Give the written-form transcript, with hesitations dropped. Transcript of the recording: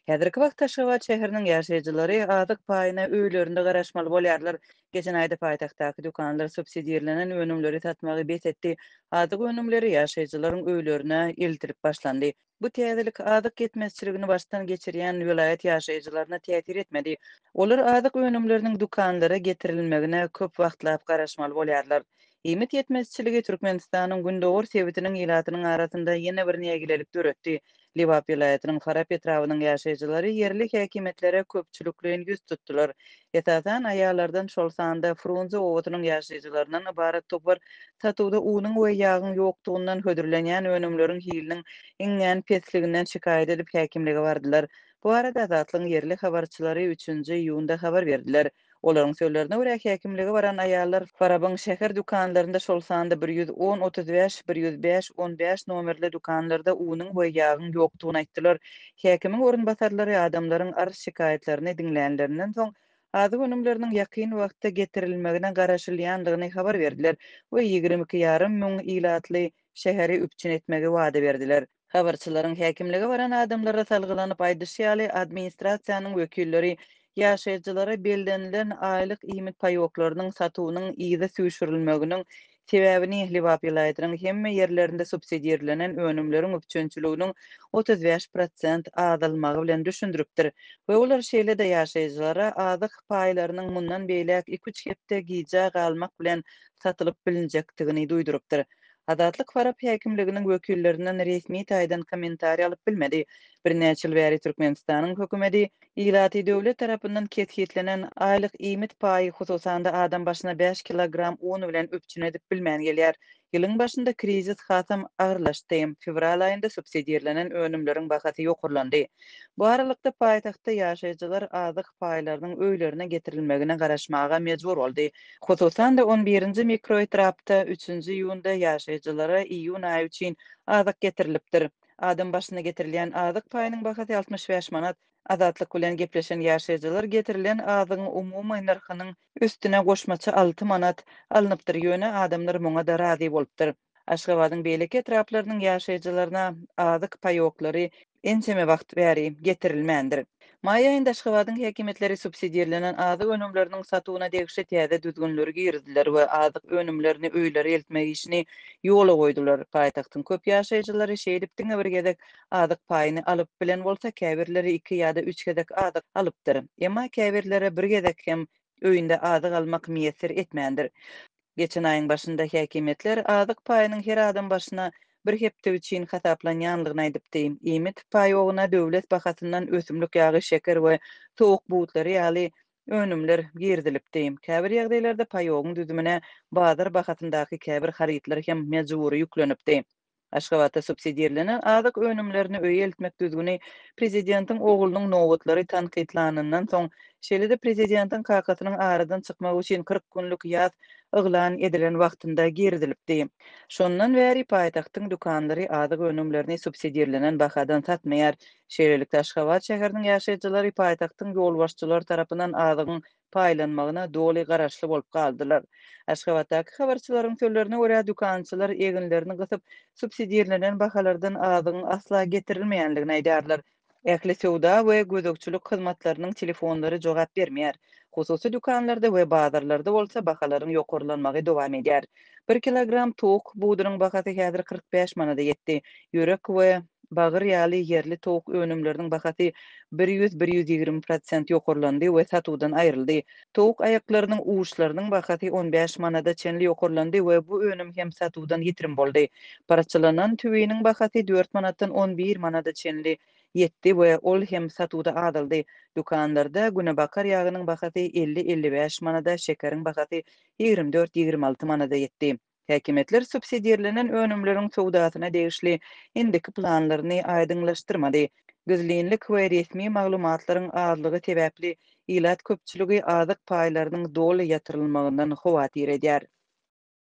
Häzirki wagtda Aşgabat şäheriniň ýaşaýjylary azyk paýyna öýlerinde garaşmaly bolýarlar. Geçen aýda paýtagtdaky dükanlar subsidirlenen önümleri satmagy bes etdi. Azyk önümleri ýaşaýjylaryň öýlerine eltilip başlandy. Bu täzelik azyk ýetmezçiligini başdan geçirýän welaýat ýaşaýjylaryna täsir etmedi. Olar azyk önümleriniň dükanlara getirilmegine köp wagtlap garaşmaly bolýarlar. Iýmit ýetmezçiligi Türkmenistanyň gündogar sebitiniň ilatynyň arasynda ýene bir nägilelik döretdi. Lebap welaýatynyň Farap etrabynyň ýaşaýjylary ýerli häkimiýetlere köpçülikleýin ýüz tutdular. Esasan, aýallardan, şol sanda Frunze obasynyň ýaşaýjylaryndan ybarat topar satuwda unuň we ýagyň ýokdugyndan, hödürlenýän önümleriň hiliniň iňňän pesliginden şikaýat edip, häkimlige bardylar. Bu barada Azatlygyň ýerli habarçylary üçünji iýunda habar berdiler. Olaryň sözlerine görä, häkimlige baran aýallar Farabyň şäher dükanlarynda, şol sanda 110, 35, 105, 15 nomerli dükanlarda unuň we ýagyň ýokdugyny aýtdylar. Häkimiň orunbasarlary adamlaryň arz-şikaýatlaryny diňlänlerinden soň, azyk önümleriniň ýakyn wagtda getirilmegine garaşylýandygyny habar berdiler we 22 ýarym müň ilatly şäheri üpjün etmegi wada berdiler. Habarçylaryň häkimlige baran adamlara salgylanyp aýdyşy ýaly, administrasiýanyň wekilleri ýaşaýjylara bellenilen aýlyk iýmit paýoklarynyň satuwynyň yza süýşürilmeginiň sebäbini Lebap welaýatynyň hemme ýerlerinde subsidirlenen önümleriň üpjünçiliginiň 35 prosent azalmagy bilen düşündiripdir we olar şeýle-de ýaşaýjylara azyk paýlarynyň mundan beýläk iki-üç hepde gijä galmak bilen satylyp bilinjekdigini duýdurypdyr. Azatlyk Farap häkimliginiň wekillerinden resmi taýdan kommentariý alyp bilmedi. Birnäçe ýyl bäri Türkmenistanyň hökümeti ilaty döwlet tarapyndan kesgitlenen aýlyk iýmit paýy, hususan-da adam başyna bäş kilogram un bilen üpjün edip bilmän gelýär. Ýylyň başynda krizis hasam agyrlaşdy. Fewral aýynda subsidirlenen önümleriň bahasy ýokarlandy. Bu aralykda, paýtagtda ýaşaýjylar azyk paýlarynyň öýlerine getirilmegine garaşmaga mejbur boldy. Hususan-da, on birinji mikroetrapda üçünji iýunda ýaşaýjylara iýun aýy üçin azyk getirilipdir. Adam başyna getirilýän azyk paýynyň bahasy 65 manat. Azatlyk bilen gepleşen ýaşaýjylar getirilen azygyň umumy nyrhynyň üstüne goşmaça alty manat alnypdyr, ýöne adamlar muňa-da razy bolupdyr. Aşgabadyň beýleki etraplarynyň ýaşaýjylaryna azyk paýoklary ençeme wagt bäri getirilmändir. Maý aýynda Aşgabadyň häkimiýetleri subsidirlenen azyk önümleriniň satuwyna degişli täze düzgünleri girizdiler we azyk önümlerini öýlere eltmek işini ýola goýdular. Paýtagtyň köp ýaşaýjylary şeýdip diňe bir gezek azyk paýyny alyp bilen bolsa, käbirleri iki ýa-da üç gezek azyk alypdyr. Emma käbirlere bir gezek hem öýünde azyk almak miýesser etmändir. Geçen aýyň başynda häkimiýetler azyk paýynyň her adam başyna bir hepde üçin hasaplanýandygyny aýdypdy. Iýmit paýogyna döwlet bahasyndan ösümlik ýagy, şeker we towuk butlary ýaly önümler girizilipdi. Käbir ýagdaýlarda paýogyň düzümine bazar bahasyndaky käbir harytlar hem mejbury ýüklenipdi. Aşgabatda subsidirlenen azyk önümlerini öýe eltmek düzgüni prezidentiň oglunyň nobatlary tankytlanyndan soň, şeýle-de prezidentiň kakasynyň aradan çykmagy üçin 40 günlük ýas yglan edilen wagtynda girizilipdi. Şondan bäri paýtagtyň dükanlary azyk önümlerini subsidirlenen bahadan satmaýar. Şeýlelikde, Aşgabat şäheriniň ýaşaýjylary paýtagtyň ýolbaşçylary tarapyndan azygyň paýlanmagyna doly garaşly bolup galdylar. Aşgabatdaky habarçylaryň sözlerine görä, dükançylar eginlerini gysyp, subsidirlenen bahalardan azygyň asla getirilmeýändigini aýdýarlar. Ähli söwda we gözegçilik hyzmatlarynyň telefonlary jogap bermeýär. Hususy dükanlarda we bazarlarda bolsa bahalaryň ýokarlanmagy dowam edýär. Bir kilogram towuk budunyň bahasy häzir 45 manada ýetdi. Ýürek we bagyr ýaly ýerli towuk önümleriniň bahasy 100, 120 prosent ýokarlandy we satuwdan aýryldy. Towuk aýaklarynyň uçlarynyň bahasy 15 manada çenli ýokarlandy we bu önüm hem satuwdan ýitirim boldy. Parçalanan tüwiniň bahasy dört manatdan 11 manada çenli ýetdi we ol hem satuwda azaldy. Dükanlarda günebakar ýagynyň bahasy 50, 55 manada, şekeriň bahasy 24, 26 manada ýetdi. Häkimiýetler subsidirlenen önümleriň söwdasyna degişli indiki planlaryny aýdyňlaşdyrmady. Gizlinlik we resmi maglumatlaryň azlygy sebäpli ilat köpçüligi azyk paýlarynyň doly ýatyrylmagyndan howatyr edýär.